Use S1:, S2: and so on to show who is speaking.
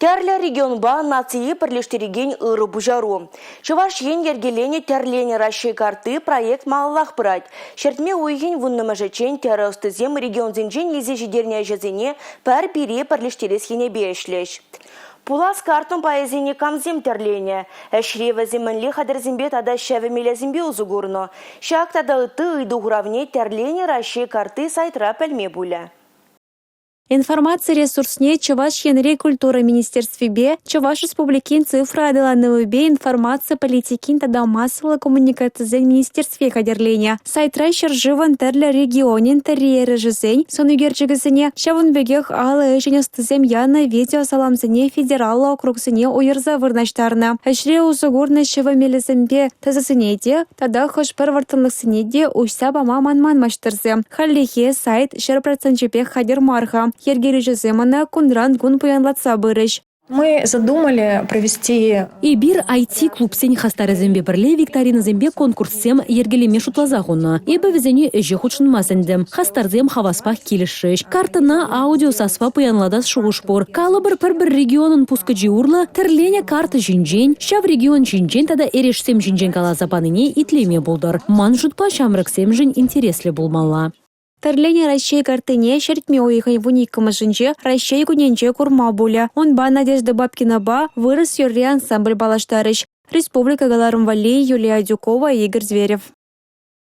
S1: Тӗрлӗ регионпа нацие пӗрлештерекен ырӑ пуҫару. Чӑваш Ен йӗркеленӗ «Тӗрленӗ Раҫҫей картти» проект малаллах пырать. Ҫӗртме уйӑхӗн 10-мӗшӗччен тӗрӗ ӑстисем регионсенчен илсе ҫитернӗ ӗҫӗсене пӗр пире пӗрлештерес енӗпе ӗҫлӗҫ. Пулас карттӑн пайӗсене камсем тӗрленӗ? Ӗҫре вӗсем мӗнле хатӗрсемпе тата ҫӗвӗ мелӗсемпе усӑ курнӑ? Ҫак тата ытти ыйту хуравне «Тӗрленӗ Раҫҫей картти» сайтра пӗлме пулӗ.
S2: Информаци ресурсне Чӑваш Енри культура министерствипе Чӑваш Республикин цифра аталанӑвӗпе информаци политикин тата массӑллӑ коммуникацисен министерстви хатӗрленӗ. Сайтра ҫӗршывӑн тӗрлӗ регионӗн тӗрри-эрешӗсен сӑн ӳкерчӗкӗсене, ҫавӑн пекех алӑ ӗҫӗн ӑстисем янӑ видеосаламсене федераллӑ округсене уйӑрса вырнаҫтарнӑ. Ӗҫре усӑ курнӑ ҫӗвӗ мелӗсемпе тӗсӗсене те тата хӑш-пӗр вӑрттӑнлӑхсене те уҫса пама манман маҫтӑрсем. Хальлӗхе сайт 100 проценчӗпех хатӗр мар-ха. Йӗркелӳҫӗсем ӑна кунран-кун пуянлатса пырӗҫ.
S3: Мы задумали провести
S4: Эпир IT-клубсен хастарӗсемпе пӗрле викторинӑсемпе конкурссем йӗркелеме шутласа хунӑ. Эпӗ вӗсене ӗҫе хутшӑнма сӗнтӗм. Хастарсем хаваспах килӗшрӗҫ. Карттӑна аудиосаспа пуянлатас шухӑш пур. Калӑпӑр, пӗр-пӗр регионӑн пускӑчи урлӑ тӗрленӗ карта ҫинчен, ҫав регион ҫинчен тата эрешсем ҫинчен каласа панине итлеме пултӑр. Ман шутпа, ҫамрӑксемшӗн интереслӗ пулмалла.
S2: Тӗрленӗ Раҫҫей карттине ҫӗртме уйӑхӗн 12-мӗшӗнче Раҫҫей кунӗнче курма пулӗ. Унпа Надежда Бабкинапа «Вырӑс юрри» ансамбль паллаштарӗҫ. Республика кӑларӑм валли Юлия Адюкова, Игорь Зверев.